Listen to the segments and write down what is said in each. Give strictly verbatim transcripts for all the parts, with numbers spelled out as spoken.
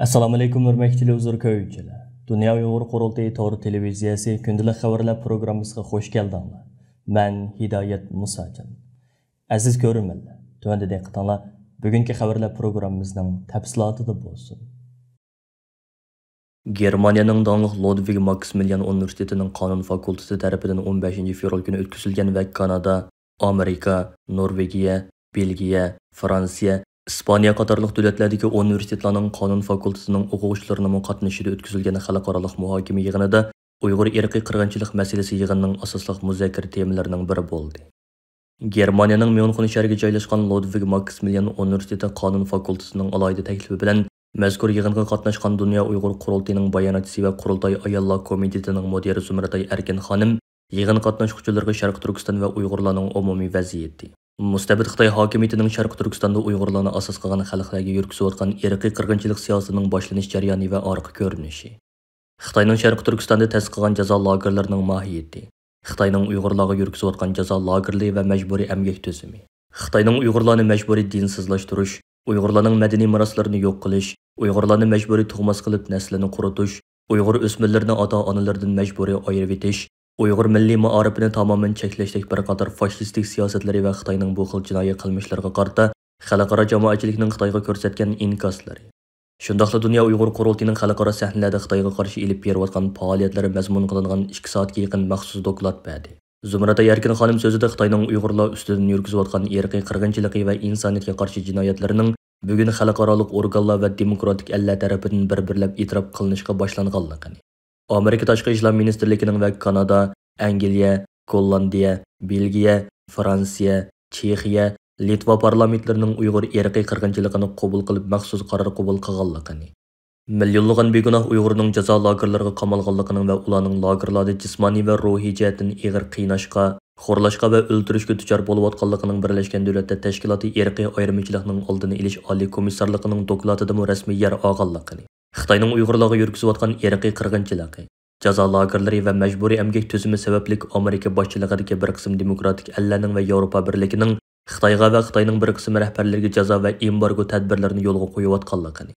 ئەسسالامۇئەلەيكۇم، ھۆرمەتلىك تېلېۋىزور كۆرگۈچىلەر! دۇنيا ئۇيغۇر قۇرۇلتىيى تور تېلېۋىزىيەسى كۈندىلىك خەۋەرلەر پروگراممىسىغا خۇش كەلدىڭلار. مەن ھىدايەت مۇساجان. ئەزىز كۆرۈرمەنلەر، تۆۋەندە دىققىتىڭلار بۈگۈنكى خەۋەرلەر پروگراممىمىزنىڭ تەپسىلاتىدا بولسۇن. گېرمانىيەنىڭ داڭلىق لودۋىگ ماكسىمىليان ئۇنىۋېرسىتېتىنىڭ قانۇن فاكۇلتېتى تەرىپىدىن ئون بەشىنچى فېۋرال كۈنى ئۆتكۈزۈلگەن ۋە كانادا، ئامېرىكا، نورۋېگىيە، بېلگىيە، فرانسىيە، ئىسپانىيە قاتارلىق دۆلەتلەردىكى ئۇنىۋېرسىتېتلارنىڭ قانۇن فاكۇلتېتىنىڭ ئوقۇغۇچىلىرىنىڭمۇ قاتنىشىشىدا ئۆتكۈزۈلگەن خەلقئارالىق مۇھاكىمە يىغىنىدا ئۇيغۇر ئىرقىي قىرغىنچىلىق مەسىلىسى يىغىننىڭ ئاساسلىق مۇزاكىرە تېمىلىرىنىڭ بىرى بولدى. گېرمانىيەنىڭ ميۇنخېن شەھىرىگە جايلاشقان لودۋىگ ماكسىمىليان ئۇنىۋېرسىتېتى قانۇن فاكۇلتېتىنىڭ ئالاھىدە تەكلىپى بىلەن مەزكۇر يىغىنغا قاتناشقان دۇنيا ئۇيغۇر قۇرۇلتىيىنىڭ باياناتچىسى ۋە قۇرۇلتاي ئاياللار كومىتېتىنىڭ مۇدىرى زۇمرەتئاي ئەركىن خانىم يىغىن قاتناشقۇچىلىرىغا شەرقىي تۈركىستان ۋە ئۇيغۇرلارنىڭ ئومۇمىي ۋەزىيىتى، مۇستەبىت خىتاي ھاكىمىيىتىنىڭ شەرقىي تۈركىستاندا ئۇيغۇرلارنى ئاساس قىلغان خەلقلەرگە يۈرگۈزۈۋاتقان ئىرقىي قىرغىنچىلىق سىياسىتىنىڭ باشلىنىش جەريانى ۋە ئارقا كۆرۈنۈشى، خىتاينىڭ شەرقىي تۈركىستاندا تەسىس قىلغان جازا لاگېرلىرىنىڭ ماھىيىتى، خىتاينىڭ ئۇيغۇرلارغا يۈرگۈزۈۋاتقان جازا لاگېرلىرى ۋە مەجبۇرىي ئەمگەك تۈزۈمى، خىتاينىڭ ئۇيغۇرلارنى مەجبۇرىي دىنسىزلاشتۇرۇش، ئۇيغۇرلارنىڭ مەدەنىي مىراسلىرىنى يوق قىلىش، ئۇيغۇرلارنى مەجبۇرىي تۇغماس قىلىپ نەسلىنى قۇرۇتۇش، ئۇيغۇر ئۆسمۈرلىرىنى ئاتا-ئانىلىرىدىن مەجبۇرىي ئايرىۋېتىش، ئۇيغۇر مىللىي مائارىپىنى تامامەن چەكلەشتەك بىر قاتار فاشىستىك سىياسەتلىرى ۋە خىتاينىڭ بۇ خىل جىنايى قىلمىشلىرىغا قارىتا خەلقئارا جامائەتچىلىكنىڭ خىتايغا كۆرسەتكەن ئىنكاسلىرى، شۇنداقلا دۇنيا ئۇيغۇر قۇرۇلتىيىنىڭ خەلقئارا سەھنىلەردە خىتايغا قارشى ئېلىپ بېرىۋاتقان پائالىيەتلىرى مەزمۇن قىلىنغان ئىككى سائەتكە يېقىن مەخسۇس دوكلات بەردى. زۇمرەت ئەركىن خانىم سۆزىدە خىتاينىڭ ئۇيغۇرلار ئۈستىدىن يۈرگۈزۈۋاتقان ئىرقىي قىرغىنچىلىقى ۋە ئىنسانىيەتكە قارشى جىنايەتلىرىنىڭ بۈگۈن خەلقئارالىق ئورگانلار ۋە دېموكراتىك ئەللەر تەرىپىدىن بىر-بىرلەپ ئېتىراپ قىلىنىشقا باشلانغانلىقىنى، ئامېرىكا تاشقى ئىشلار مىنىستىرلىكىنىڭ ۋە كانادا، ئەنگلىيە، گوللاندىيە، بېلگىيە، فرانسىيە، چېخىيە، لىتۋا پارلامېنتلىرىنىڭ ئۇيغۇر ئىرقىي قىرغىنچىلىقىنى قوبۇل قىلىپ مەخسۇس قارار قوبۇل قىلغانلىقىنى، مىليونلىغان بىگۇناھ ئۇيغۇرنىڭ جازا لاگېرلىرىغا قامالغانلىقىنىڭ ۋە ئۇلارنىڭ لاگېرلاردا جىسمانىي ۋە روھىي جەھەتتىن ئېغىر قىيناشقا، خورلاشقا ۋە ئۆلتۈرۈشكە دۇچار بولۇۋاتقانلىقىنىڭ بىرلەشكەن دۆلەتلەر تەشكىلاتى ئىرقىي ئايرىمىچىلىقنىڭ ئالدىنى ئېلىش ئالىي كومىسسارلىقىنىڭ دوكلاتىدىمۇ رەسمىي يەر ئالغانلىقىنى، خىتاينىڭ ئۇيغۇرلارغا يۈرگۈزۈۋاتقان ئىرقىي قىرغىنچىلىقى، جازا لاگېرلىرى ۋە مەجبۇرىي ئەمگەك تۈزۈمى سەۋەبلىك ئامېرىكا باشچىلىقىدىكى بىر قىسىم دېموكراتىك ئەللەرنىڭ ۋە ياۋروپا بىرلىكىنىڭ خىتايغا ۋە خىتاينىڭ بىر قىسىم رەھبەرلىرىگە جازا ۋە ئېمبارگو تەدبىرلىرىنى يولغا قويۇۋاتقانلىقىنى،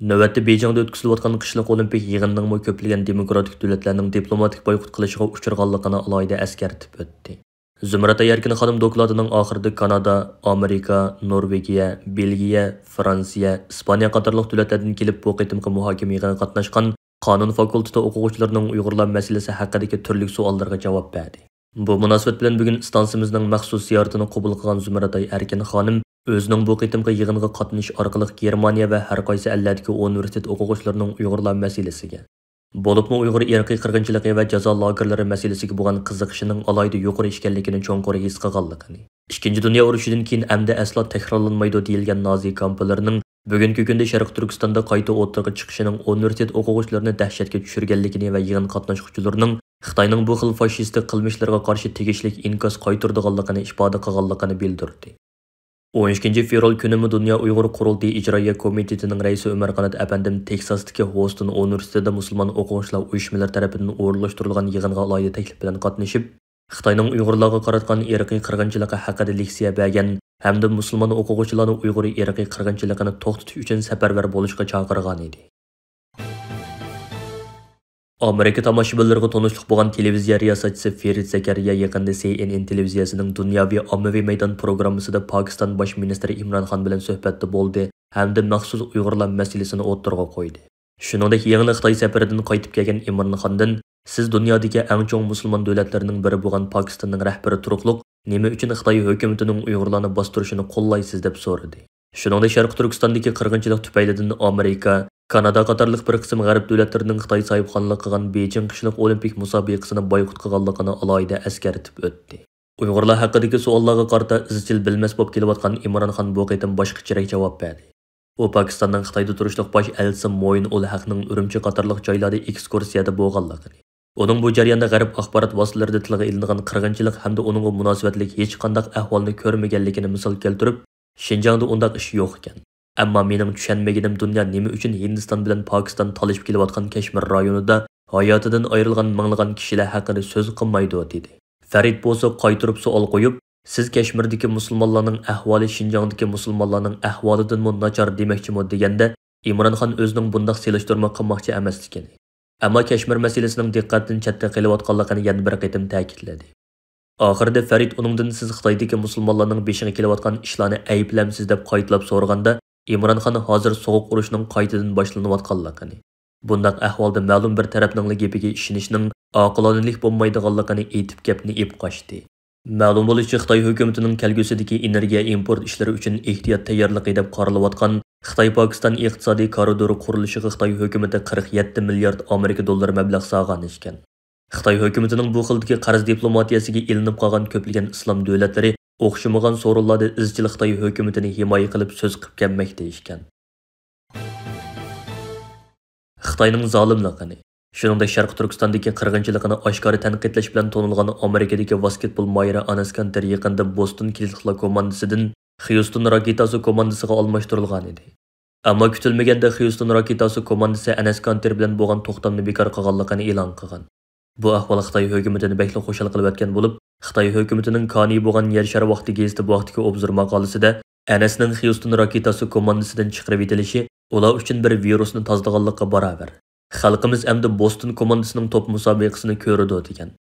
نۆۋەتتە بېيجىڭدا ئۆتكۈزۈلۈۋاتقان قىشلىق ئولىمپىك يىغىنىنىڭمۇ كۆپلىگەن دېموكراتىك دۆلەتلەرنىڭ دىپلوماتىك بايقۇت قىلىشىغا ئۇچرىغانلىقىنى ئالاھىدە ئەسكەرتىپ ئۆتتى. زۇمرەت ئەركىن خانىم دوكلاتىنىڭ ئاخىرىدا كانادا، ئامېرىكا، نورۋېگىيە، بېلگىيە، فرانسىيە، ئىسپانىيە قاتارلىق دۆلەتلەردىن كېلىپ بۇ قېتىمقى مۇھاكىمە يىغىنىغا قاتناشقان قانۇن فاكۇلتېتى ئوقۇغۇچىلىرىنىڭ ئۇيغۇرلار مەسىلىسى ھەققىدىكى تۈرلۈك سوئاللىرىغا جاۋاب بەردى. بۇ مۇناسىۋەت بىلەن بۈگۈن ئىستانسىمىزنىڭ مەخسۇس زىيارىتىنى قوبۇل قىلغان زۇمرەتئاي ئەركىن خانىم ئۆزىنىڭ بۇ قېتىمقى يىغىنغا قاتنىشىش ئارقىلىق گېرمانىيە ۋە ھەر قايسى ئەللەردىكى ئۇنىۋېرسىتېت ئوقۇغۇچىلىرىنىڭ ئۇيغۇرلار مەسىلىسىگە، بولۇپمۇ ئۇيغۇر ئىرقىي قىرغىنچىلىقى ۋە جازا لاگېرلىرى مەسىلىسىگە بولغان قىزىقىشىنىڭ ئالاھىدە يۇقىرى ئىكەنلىكىنى چوڭقۇر ھېس قىلغانلىقىنى، ئىككىنچى دۇنيا ئۇرۇشىدىن كېيىن ئەمدى ئەسلا تەكرارلانمايدۇ دېيىلگەن نازى كامپلىرىنىڭ بۈگۈنكى كۈندە شەرقىي تۈركىستاندا قايتا ئوتتۇرىغا چىقىشىنىڭ ئۇنىۋېرسىتېت ئوقۇغۇچىلىرىنى دەھشەتكە چۈشۈرگەنلىكىنى ۋە يىغىن قاتناشقۇچىلىرىنىڭ خىتاينىڭ بۇ خىل فاشىستىك قىلمىشلىرىغا قارشى تېگىشلىك ئىنكاس قايتۇرىدىغانلىقىنى ئىپادە قىلغانلىقىنى بىلدۈردى. ئون ئىككىنچى فېۋرال كۈنىمۇ دۇنيا ئۇيغۇر قۇرۇلتىيى ئىجرائىيە كومىتېتىنىڭ رەئىسى ئۆمەر قانات ئەپەندىم تېكساستىكى ھوستون ئۇنىۋېرسىتېتىدا مۇسۇلمان ئوقۇغۇچىلار ئۇيۇشمىلىرى تەرىپىدىن ئورۇنلاشتۇرۇلغان يىغىنغا ئالاھىدە تەكلىپ بىلەن قاتنىشىپ، خىتاينىڭ ئۇيغۇرلارغا قاراتقان ئىرقىي قىرغىنچىلىقى ھەققىدە لېكسىيە بەرگەن ھەمدە مۇسۇلمان ئوقۇغۇچىلارنى ئۇيغۇر ئىرقىي قىرغىنچىلىقىنى توختىتىش ئۈچۈن سەپەرۋەر بولۇشقا چاقىرغانىدى. ئامېرىكا تاماشىبىنلىرىغا تونۇشلۇق بولغان تېلېۋىزىيە رىياسەتچىسى فېرىد زەكەرىيا يېقىندا سى ئېن ئېن تېلېۋىزىيەسىنىڭ دۇنياۋى ئاممىۋى مەيدان پروگراممىسىدا پاكىستان باش مىنىستىرى ئىمران خان بىلەن سۆھبەتتە بولدى ھەمدە مەخسۇس ئۇيغۇرلار مەسىلىسىنى ئوتتۇرىغا قويدى. شۇنىڭدەك يېڭىلا خىتاي سەپىرىدىن قايتىپ كەلگەن ئىمران خاندىن، سىز دۇنيادىكى ئەڭ چوڭ مۇسۇلمان دۆلەتلىرىنىڭ بىرى بولغان پاكىستاننىڭ رەھبىرى تۇرۇقلۇق نېمە ئۈچۈن خىتاي ھۆكۈمىتىنىڭ ئۇيغۇرلارنى باستۇرۇشىنى قوللايسىز؟ دەپ سورىدى. شۇنىڭدەك شەرقىي تۈركىستاندىكى قىرغىنچىلىق تۈپەيلىدىن ئامېرىكا، كانادا قاتارلىق بىر قىسىم غەرب دۆلەتلىرىنىڭ خىتاي ساھىبخانلىق قىلغان بېيجىڭ قىشلىق ئولىمپىك مۇسابىقىسىنى بايقۇت قىلغانلىقىنى ئالاھىدە ئەسكەرتىپ ئۆتتى. ئۇيغۇرلار ھەققىدىكى سوئاللارغا قارىتا ئىزچىل بىلمەس بولۇپ كېلىۋاتقان ئىمران خان بۇ قېتىم باشقىچىرەك جاۋاب بەردى. ئۇ پاكىستاننىڭ خىتايدا تۇرۇشلۇق باش ئەلچىسى موئىن ئۇل ھەقنىڭ ئۈرۈمچى قاتارلىق جايلاردا ئېكسكۇرسىيەدە بولغانلىقىنى، ئۇنىڭ بۇ جەرياندا غەرب ئاخبارات ۋاسىتىلىرىدە تىلغا ئېلىنغان قىرغىنچىلىق ھەمدە ئۇنىڭغا مۇناسىۋەتلىك ھېچقانداق ئەھۋالنى كۆرمىگەنلىكىنى مىسال كەلتۈرۈپ، شىنجاڭدا ئۇنداق ئىش يوق ئىكەن. ئەمما مېنىڭ چۈشەنمىگىنىم دۇنيا نېمە ئۈچۈن ھىندىستان بىلەن پاكىستان تالىشىپ كېلىۋاتقان كەشمىر رايونىدا ھاياتىدىن ئايرىلغان مىڭلىغان كىشىلەر ھەققىدە سۆز قىلمايدۇ، دېدى. فەرىد بولسا قايتۇرۇپ سوئال قويۇپ، سىز كەشمىردىكى مۇسۇلمانلارنىڭ ئەھۋالى شىنجاڭدىكى مۇسۇلمانلارنىڭ ئەھۋالىدىنمۇ ناچار دېمەكچىمۇ دېگەندە، ئىمران خان ئۆزىنىڭ بۇنداق سېلىشتۇرما قىلماقچى ئەمەسلىكىنى، ئەمما كەشمىر مەسىلىسىنىڭ دىققەتتىن چەتتە قېلىۋاتقانلىقىنى يەنە بىر قېتىم تەكىتلىدى. ئاخىرىدا فەرىد ئۇنىڭدىن، سىز خىتايدىكى مۇسۇلمانلارنىڭ بېشىغا كېلىۋاتقان ئىشلارنى ئەيىبلەمسىز دەپ قايتىلاپ سورىغاندا، ئىمران خان ھازىر سوغۇق ئۇرۇشنىڭ قايتىدىن باشلىنىۋاتقانلىقىنى، بۇنداق ئەھۋالدا مەلۇم بىر تەرەپنىڭلا گېپىگە ئىشىنىشنىڭ ئاقىلانىلىك بولمايدىغانلىقىنى ئېيتىپ گەپنى ئېلىپ قاچتى. مەلۇم بولۇشىچە، خىتاي ھۆكۈمىتىنىڭ كەلگۈسىدىكى ئېنېرگىيە ئىمپورت ئىشلىرى ئۈچۈن ئېھتىيات تەييارلىقى دەپ قارىلىۋاتقان خىتاي-پاكىستان ئىقتىسادىي كارىدورى قۇرۇلۇشىغا خىتاي ھۆكۈمىتى قىرىق يەتتە مىليارد ئامېرىكا دوللىرى مەبلەغ سالغان ئىكەن. خىتاي ھۆكۈمىتىنىڭ بۇ خىلدىكى قەرز دىپلوماتىيەسىگە ئېلىنىپ قالغان كۆپلىگەن ئىسلام دۆلەتلىرى ئوخشىمىغان سورۇنلاردا ئىزچىل خىتاي ھۆكۈمىتىنى ھىمايە قىلىپ سۆز قىلىپ كەلمەكتە ئىكەن. خىتاينىڭ زالىملىقىنى، شۇنىڭدەك شەرقىي تۈركىستاندىكى قىرغىنچىلىقىنى ئاشكارا تەنقىدلەش بىلەن تونۇلغان ئامېرىكىدىكى ۋاسكېتبول ماھىرى ئاناس كانتېر يېقىندا بوستون كىلىتلار كوماندىسىدىن خيۇستون راكېتاسى كوماندىسىغا ئالماشتۇرۇلغان ئىدى. ئەمما كۈتۈلمىگەندە خيۇستون راكېتاسى كوماندىسى ئەنەس كانتېر بىلەن بولغان توختامنى بىكار قىلغانلىقىنى ئېلان قىلغان. بۇ ئەھۋال خىتاي ھۆكۈمىتىنى بەكلا خۇشال قىلىۋەتكەن بولۇپ، خىتاي ھۆكۈمىتىنىڭ كانى بولغان يەر شارى ۋاقتى گېزىتى بۇ ھەقتىكى ئوبزور ماقالىسىدە، ئەنەسنىڭ خيۇستون راكېتاسى كوماندىسىدىن چىقىرىۋېتىلىشى ئۇلار ئۈچۈن بىر ۋىرۇسنى تازىلىغانلىققا باراۋەر. خەلقىمىز ئەمدى بوستون كوماندىسىنىڭ توپ مۇسابىقىسىنى كۆرىدۇ، دېگەن.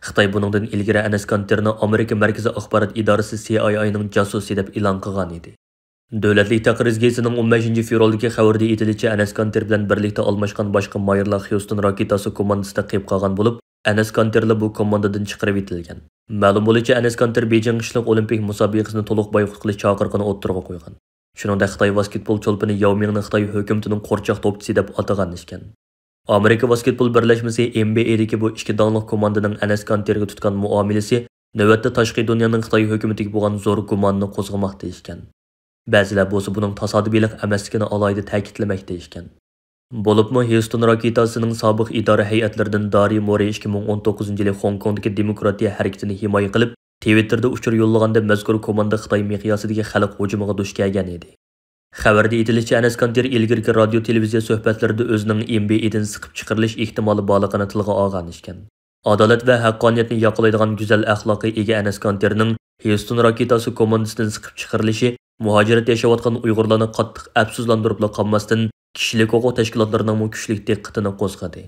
خىتاي بۇنىڭدىن ئىلگىرى ئەنەس كانتېرنى ئامېرىكا مەركىزىي ئاخبارات ئىدارىسى سى ئاي ئاينىڭ جاسۇسى دەپ ئېلان قىلغان ئىدى. دۆلەتلىك تەقرىز گېزىتىنىڭ ئون بەشىنچى فېۋرالدىكى خەۋىرىدە ئېيتىلىشىچە، ئەنەس كانتېر بىلەن بىرلىكتە ئالماشقان باشقا ماھىرلار خيۇستون راكېتاسى كوماندىسىدا قېلىپ قالغان بولۇپ، ئەنەس كانتېرلا بۇ كوماندىدىن چىقىرىۋېتىلگەن. مەلۇم بولۇشىچە، ئەنەس كانتېر بېيجىڭ قىشلىق ئولىمپىك مۇسابىقىسىنى تولۇق بايقۇت قىلىش چاقىرىقىنى ئوتتۇرىغا قويغان. شۇنىڭدەك خىتاي ۋاسكېتبول چولپىنى ياۋ مىڭنى خىتاي ھۆكۈمىتىنىڭ قورچاق توپچىسى دەپ ئاتىغان ئىكەن. ئامېرىكا ۋاسكېتبول بىرلەشمىسى ئېن بى ئېدىكى بۇ ئىككى داڭلىق كوماندىنىڭ ئەنەس كانتېرگە تۇتقان مۇئامىلىسى نۆۋەتتە تاشقى دۇنيانىڭ خىتاي ھۆكۈمىتىگە بولغان زور گۇمانىنى قوزغىماقتا ئىكەن. بەزىلەر بولسا بۇنىڭ تاسادىپىيلىق ئەمەسلىكىنى ئالاھىدە تەكىتلىمەكتە ئىكەن. بولۇپمۇ ھيۇستون راكېتاسىنىڭ سابىق ئىدارە ھەيئەتلىرىدىن دارى مورى ئىككى مىڭ ئون توققۇزىنچى يىلى خوڭكوڭدىكى دېموكراتىيە ھەرىكىتىنى ھىمايە قىلىپ، تىۋىتتېردا ئۇچۇر يوللىغاندا مەزكۇر كوماندا خىتاي مىقياسىدىكى خەلق ھۇجۇمىغا دۇچ كەلگەن ئىدى. خەۋەردە ئېيتىلىشىچە، ئەنەس كانتېر ئىلگىرىكى رادىيو تېلېۋىزىيە سۆھبەتلىرىدە ئۆزىنىڭ ئېن بى ئېدىن سىقىپ چىقىرىلىش ئېھتىمالى بارلىقىنى تىلغا ئالغان ئىكەن. ئادالەت ۋە ھەققانىيەتنى ياقلايدىغان گۈزەل ئەخلاقى ئىگە ئەنەس كانتېرنىڭ ھيۇستون راكېتاسى كوماندىسىدىن سىقىپ چىقىرىلىشى مۇھاجىرەتتە ياشاۋاتقان ئۇيغۇرلارنى قاتتىق ئەپسۇسلاندۇرۇپلا قالماستىن، كىشىلىك ھوقۇق تەشكىلاتلىرىنىڭمۇ كۈچلۈك دىققىتىنى قوزغىدى.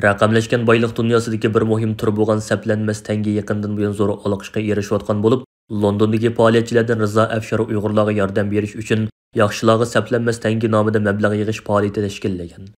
رەقەملەشكەن بايلىق دۇنياسىدىكى بىر مۇھىم تۈر بولغان سەپلەنمەس تەڭگە يېقىندىن بۇيان زور ئالقىشقا ئېرىشىۋاتقان بولۇپ، لوندوندىكى پائالىيەتچىلەردىن رىزا ئەفشار ئۇيغۇرلارغا ياردەم بېرىش ئۈچۈن ياخشىلارغا سەپلەنمەس تەڭگە نامىدا مەبلەغ يىغىش پائالىيىتى تەشكىللىگەن.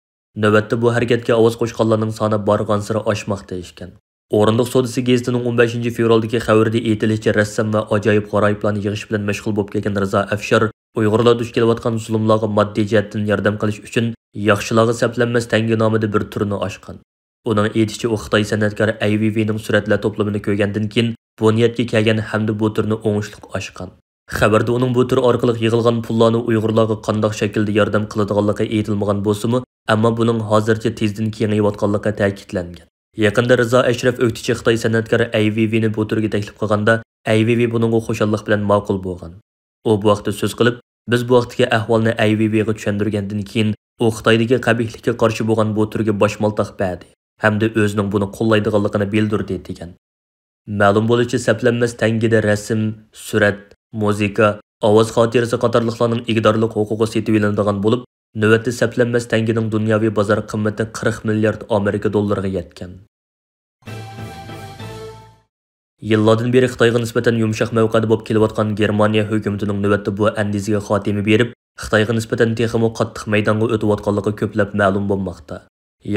نۆۋەتتە بۇ ھەرىكەتكە ئاۋاز قوشقانلارنىڭ سانى بارغانسېرى ئاشماقتا ئىكەن. ئورۇندۇق سودىسى گېزىتىنىڭ ئون بەشىنچى فېۋرالدىكى خەۋىرىدە ئېيتىلىشىچە، رەسسام ۋە ئاجايىپ غارايىپلارنى يىغىش بىلەن مەشغۇل بولۇپ كەلگەن رىزا ئەفشار ئۇيغۇرلار دۇچ كېلىۋاتقان زۇلۇملارغا ماددىي جەھەتتىن ياردەم قىلىش ئۈچۈن ياخشىلارغا سەپلەنمەس تەڭگە نامىدا بىر تۈرنى ئاچقان. ئۇنىڭ ئېيتىشىچە، ئۇ خىتاي سەنئەتكارى ئەي ۋېيۋېينىڭ سۈرەتلەر توپلىمىنى كۆرگەندىن كېيىن بۇ نىيەتكە كەلگەن ھەمدە بۇ تۈرنى ئوڭۇشلۇق ئاچقان. خەۋەردە ئۇنىڭ بۇ تۈر ئارقىلىق يىغىلغان پۇللارنى ئۇيغۇرلارغا قانداق شەكىلدە ياردەم قىلىدىغانلىقى ئېيتىلمىغان بولسىمۇ، ئەمما بۇنىڭ ھازىرچە تېزدىن كېڭىيىۋاتقانلىقى تەكىتلەنگەن. يېقىندا رىزا ئەشرەف ئۆكتىچى خىتاي سەنئەتكارى ئەي ۋېيۋېينى بۇ تۈرگە تەكلىپ قىلغاندا، ئەي ۋېيۋېي بۇنىڭغا خۇشاللىق بىلەن ماقۇل بولغان. ئۇ بۇ ھەقتە سۆز قىلىپ، بىز بۇ ھەقتىكى ئەھۋالنى ئەي ۋېيۋېيغا چۈشەندۈرگەندىن كېيىن، ئۇ خىتايدىكى قەبىھلىككە قارشى بولغان بۇ تۈرگە باشمالتاق بەردى ھەمدە ئۆزىنىڭ بۇنى قوللايدىغانلىقىنى بىلدۈردى، دېگەن. مەلۇم بولۇشىچە، سەپلەنمەس تەڭگىدە رەسىم، سۈرەت، مۇزىكا، ئاۋاز خاتىرىسى قاتارلىقلارنىڭ ئىگىدارلىق ھوقۇقى سېتىۋېلىنىدىغان بولۇپ، نۆۋەتتە سەپلەنمەس تەڭگىنىڭ دۇنياۋى بازار قىممىتى قىرىق مىليارد ئامېرىكا دوللىرىغا يەتكەن. يىللاردىن بېرى خىتايغا نىسبەتەن يۇمشاق مەۋقەدە بولۇپ كېلىۋاتقان گېرمانىيە ھۆكۈمىتىنىڭ نۆۋەتتە بۇ ئەندىزىگە خاتىمە بېرىپ، خىتايغا نىسبەتەن تېخىمۇ قاتتىق مەيدانغا ئۆتۈۋاتقانلىقى كۆپلەپ مەلۇم بولماقتا.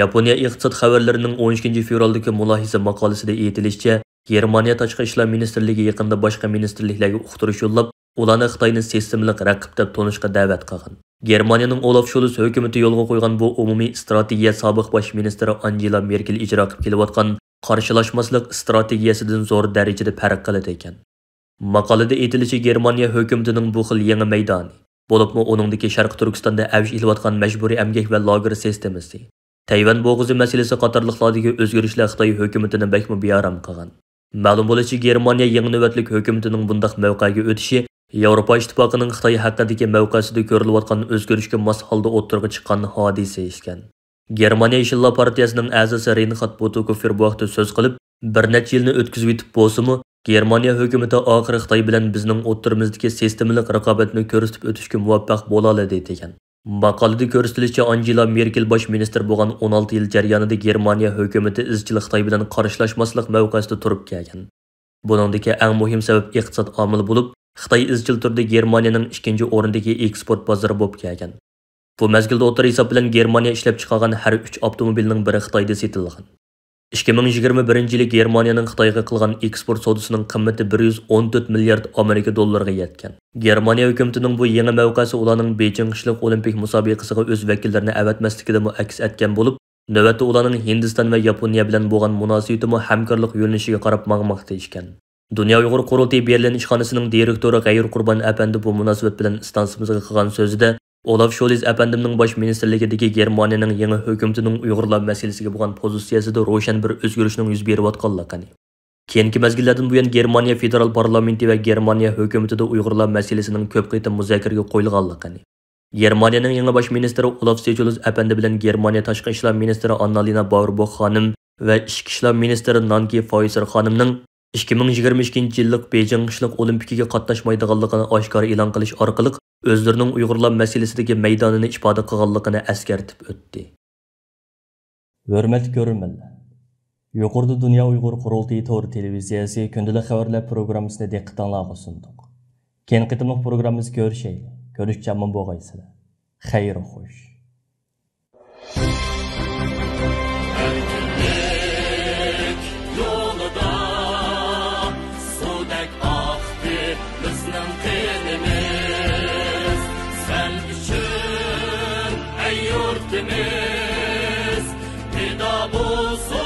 ياپونىيە ئىقتىساد خەۋەرلىرىنىڭ ئون ئىككىنچى فېۋرالدىكى مۇلاھىزە ماقالىسىدە ئېيتىلىشىچە، گېرمانىيە تاشقى ئىشلار مىنىستىرلىكى يېقىندا باشقا مىنىستىرلىكلەرگە ئۇقتۇرۇش يوللاپ، ئۇلارنى خىتاينى سىستېمىلىق رەقىب دەپ تونۇشقا دەۋەت قىلغان. گېرمانىيەنىڭ ئولاف شولز ھۆكۈمىتى يولغا قويغان بۇ ئومۇمىي ئىستراتېگىيە سابىق باش مىنىستىرى ئانگېلا مېركېل ئىجرا قىلىپ كېلىۋاتقان قارشىلاشماسلىق ئىستراتېگىيەسىدىن زور دەرىجىدە پەرق قىلىدىكەن. ماقالىدە ئېيتىلىشىچە، گېرمانىيە ھۆكۈمىتىنىڭ بۇ خىل يېڭى مەيدانى، بولۇپمۇ ئۇنىڭدىكى شەرقىي تۈركىستاندا ئەۋج ئېلىۋاتقان مەجبۇرىي ئەمگەك ۋە لاگېر سىستېمىسى، تەيۋەن بوغۇزى مەسىلىسى قاتارلىقلاردىكى ئۆزگىرىشلەر خىتاي ھۆكۈمىتىنى بەكمۇ بىئارام قىلغان. مەلۇم بولۇشىچە، گېرمانىيە يېڭى نۆۋەتلىك ھۆكۈمىتىنىڭ بۇنداق مەۋقەگە ئۆتۈشى ياۋروپا ئىتتىپاقىنىڭ خىتاي ھەققىدىكى مەۋقەسىدە كۆرۈلۈۋاتقان ئۆزگىرىشكە ماس ھالدا ئوتتۇرىغا چىققان ھادىسە ئىكەن. گېرمانىيە يېشىللار پارتىيەسىنىڭ ئەزاسى رېينخارد بوتوكوفېر بۇ ھەقتە سۆز قىلىپ، بىر نەچچە يىلنى ئۆتكۈزۈۋېتىپ بولسىمۇ، گېرمانىيە ھۆكۈمىتى ئاخىرى خىتاي بىلەن بىزنىڭ ئوتتۇرىمىزدىكى سىستېمىلىق رىقابەتنى كۆرسىتىپ ئۆتۈشكە مۇۋەپپەق بولالىدى، دېگەن. ماقالىدە كۆرسىتىلىشىچە، ئانگېلا مېركېل باش مىنىستىر بولغان ئون ئالتە يىل جەريانىدا گېرمانىيە ھۆكۈمىتى ئىزچىل خىتاي بىلەن قارشىلاشماسلىق مەۋقەسىدە تۇرۇپ كەلگەن. بۇنىڭدىكى ئەڭ مۇھىم سەۋەب ئىقتىساد ئامىلى بولۇپ، خىتاي ئىزچىل تۈردە گېرمانىيەنىڭ ئىككىنچى ئورۇندىكى ئېكسپورت بازىرى بولۇپ كەلگەن. بۇ مەزگىلدە ئوتتۇرا ھېساب بىلەن گېرمانىيە ئىشلەپچىقارغان ھەر ئۈچ ئاپتوموبىلنىڭ بىرى خىتايدا سېتىلغان. ئىككى مىڭ يىگىرمە بىرىنچى يىلى گېرمانىيەنىڭ خىتايغا قىلغان ئېكسپورت سودىسىنىڭ قىممىتى بىر يۈز ئون تۆت مىليارد ئامېرىكا دوللىرىغا يەتكەن. گېرمانىيە ھۆكۈمىتىنىڭ بۇ يېڭى مەۋقەسى ئۇلارنىڭ بېيجىڭ قىشلىق ئولىمپىك مۇسابىقىسىغا ئۆز ۋەكىللىرىنى ئەۋەتمەسلىكىدىمۇ ئەكس ئەتكەن بولۇپ، نۆۋەتتە ئۇلارنىڭ ھىندىستان ۋە ياپونىيە بىلەن بولغان مۇناسىۋىتىمۇ ھەمكارلىق يۆنىلىشىگە قاراپ ماڭماقتا ئىكەن. دۇنيا ئۇيغۇر قۇرۇلتىيى بېرلىن ئىشخانىسىنىڭ دىرېكتورى غەيۇر قۇربان ئەپەندى بۇ مۇناسىۋەت بىلەن ئىستانسىمىزغا قىلغان سۆزىدە، ئولاف شولز ئەپەندىمنىڭ باش مىنىستىرلىكىدىكى گېرمانىيەنىڭ يېڭى ھۆكۈمىتىنىڭ ئۇيغۇرلار مەسىلىسىگە بولغان پوزىتسىيەسىدە روشەن بىر ئۆزگىرىشنىڭ يۈز بېرىۋاتقانلىقىنى، كېيىنكى مەزگىللەردىن بۇيان گېرمانىيە فېدېرال پارلامېنتى ۋە گېرمانىيە ھۆكۈمىتىدە ئۇيغۇرلار مەسىلىسىنىڭ كۆپ قېتىم مۇزاكىرىگە قويۇلغانلىقىنى، گېرمانىيەنىڭ يېڭى باش مىنىستىرى ئولاف سېچولز ئەپەندى بىلەن گېرمانىيە تاشقى ئىشلار مىنىستىرى ئاننالىنا باۋېربوخ خانىم ۋە ئىچكى ئىشلار مىنىستىرى نانكى فايسېر خانىمنىڭ ئىككى مىڭ يىگىرمە ئىككىنچى يىللىق بېيجىڭ قىشلىق ئولىمپىكىگە قاتناشمايدىغانلىقىنى ئاشكارا ئېلان قىلىش ئارقىلىق، ئۆزلىرىنىڭ ئۇيغۇرلار مەسىلىسىدىكى مەيدانىنى ئىپادە قىلغانلىقىنى ئەسكەرتىپ ئۆتتى. ھۆرمەتلىك كۆرۈرمەنلەر! يۇقىرىدا دۇنيا ئۇيغۇر قۇرۇلتىيى تور تېلېۋىزىيەسى كۈندىلىك خەۋەرلەر پروگراممىسىنى دىققىتىڭلارغا سۇندۇق. كېيىنكى قېتىملىق پروگراممىمىزدا كۆرۈشەيلى. كۆرۈشكىچە ئامان بولغايسىلەر. خەير خوش. ئەركىنلىك يولىدا سۇدەك ئاقتى بىزنىڭ قېنىمىز. سەن ئۈچۈن، ئەي يۇرتىمىز، پىدا بولسۇن.